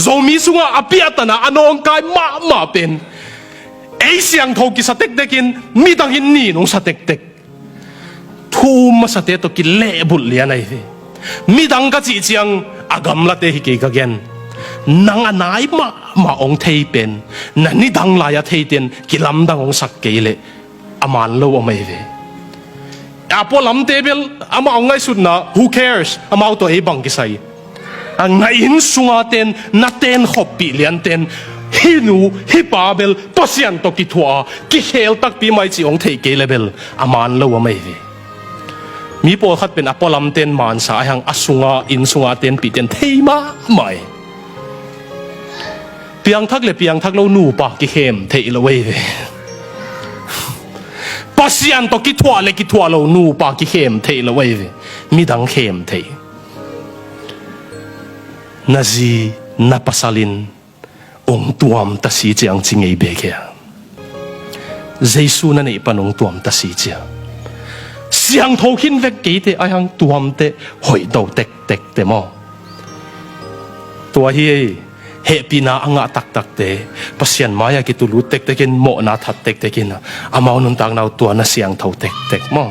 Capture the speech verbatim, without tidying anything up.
Zomi sungah a piahtana a nawngkai mahmah pen ei siangtho kisa tektekin midang in nin hong sa tektek, thu um masate tawh kilehbulh lian ahi hi. Midang ka cih ciang a gamlate hi kei ka gen. Nang a nai mahmah hong thei pen na nidang lai a theiten kilamdang hong sak kei leh a man lo om ahi ve. A pualamte bel amau ngaihsutna, who cares, amau tawh ei bang kisai. A na inn sunga ten na ten khoppih lianten hih nu hih pa bel Pasian tawh kithuah a kikhel takpi mai cih hong theih kei le bel a man lo om ahi ve. Mi pawlkhat pen a pualamten mansa ahi hang a sunga inn sunga tenpihten thei mahmah hi. Piangthak le piangthak lo nupa kikhem theih lo ahi ve. Pasian tawh kithuah le kithuah lo nupa kikhem theih lo ahi ve. Midang khem thei. Na zi na pasal in hong tuamta si ciang ci ngei bek hia? Jesu na neih pan hong tuamta si cia. Siangtho khin vek keite ahi hang tuamte hoih do tektekte maw? Tua hi ei, hehpihna a ngah taktakte, Pasian mai-ah kitulut tektekin, mawhna that tektekin, amau nuntakna uh tua na siangtho tektek maw?